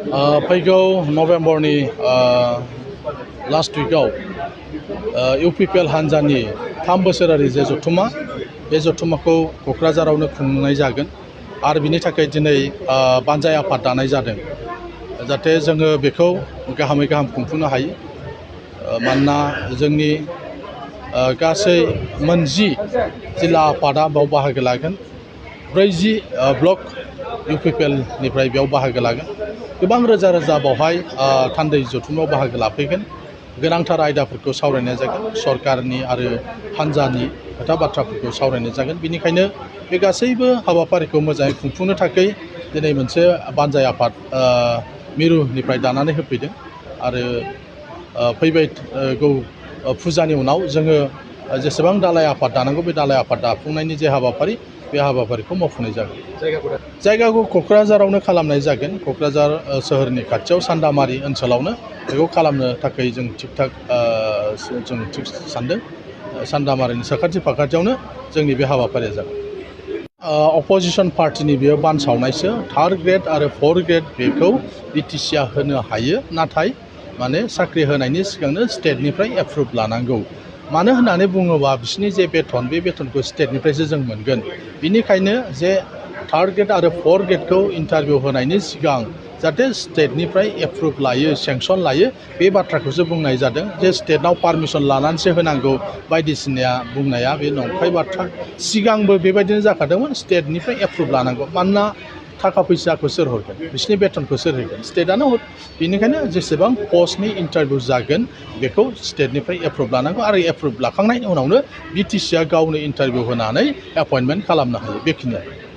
फैगौ नभेम्बरनि last उइकआव UPPL हान्जानि 3 बोसोरारि जे जथुमा बे जथुमाखौ क'क्राझारावनो खुंनाय जागोन आरो बिनि थाखाय दिनै बानजाय आफाद दानाय जादों जाहाथे जोङो बेखौ गाहामै गाहाम खुंफुंनो हायो मानोना जोंनि गासै 10 जिल्ला आफादा बेयाव बाहागो लागोन 40 ब्लक इउपिपिएलनिफ्राय बेयाव बाहागो लागोन गोबां रोजा रोजा बावहाय थान्दै जथुमाव बाहागो लाफैगोन गोनांथार आयदाफोरखौ सावरायनाय जागोन सरकारनि आरो हान्जानि खोथा बाथ्राफोरखौ सावरायनाय जागोन बेनिखायनो बे गासैबो हाबाफारिखौ मोजाङै खुंफुंनो थाखाय दिनै मोनसे बानजाय आफाद मिरुनिफ्राय दानानै होफैदों आरो फैबाय फुजानि उनाव जोङो जेसेबां दालाय आफाद दानांगौ बे दालाय आफाद दाफुंनायनि जे हाबाफारि बे हाबाफारिखौ मावफुंनाय जागोन जायगाखौ क'क्राझारावनो खालामनाय जागोन क'क्राझार सोहोरनि खाथियाव सान्दामारि ओनसोलावनो बेखौ खालामनो थाखाय जों थिग सानदों सान्दामारिनि साखाथि फाखाथियावनो जोंनि बे हाबाफारिया जागोन अपोजिशन पार्टिनि बेयो बानसावनायसो 3rd ग्रेड आरो 4th ग्रेड बेखौ BTCआ होनो हायो नाथाय माने साख्रि होनायनि सिगांनो स्टेटनिफ्राय एप्रुभ लानांगौ मानो होननानै बुङोबा बिसोरनि जे बेथन बे बेथनखौ स्टेटनिफ्रायसो जों मोनगोन बिनिखायनो जे 3rd ग्रेड आरो 4th ग्रेडखौ इन्टारभिउ होनायनि सिगां जाहाथे स्टेटनिफ्राय एप्रुभ लायो सेंसन लायो बे बाथ्राखौसो बुंनाय जादों जे स्टेटनाव पारमिसन लानानैसो होनांगौ बायदिसिना बुंनाया बे नंखाय बाथ्रा सिगांबो बेबायदिनो जाखादोंमोन स्टेटनिफ्राय एप्रुभ लानांगौ मानोना थाखा फैसाखौ सोर हरगोन बिसोरनि बेथनखौ सोर होगोन स्टेटआनो हर बेनिखायनो जेसेबां पस्टनि इन्टारभिउ जागोन बेखौ स्टेटनिफ्राय एप्रुभ लानांगौ आरो एप्रुभ लाखांनायनि उनावनो BTCआ गावनो इन्टारभिउ होनानै एपइन्टमेन्ट खालामनो हायो बेखिनियानो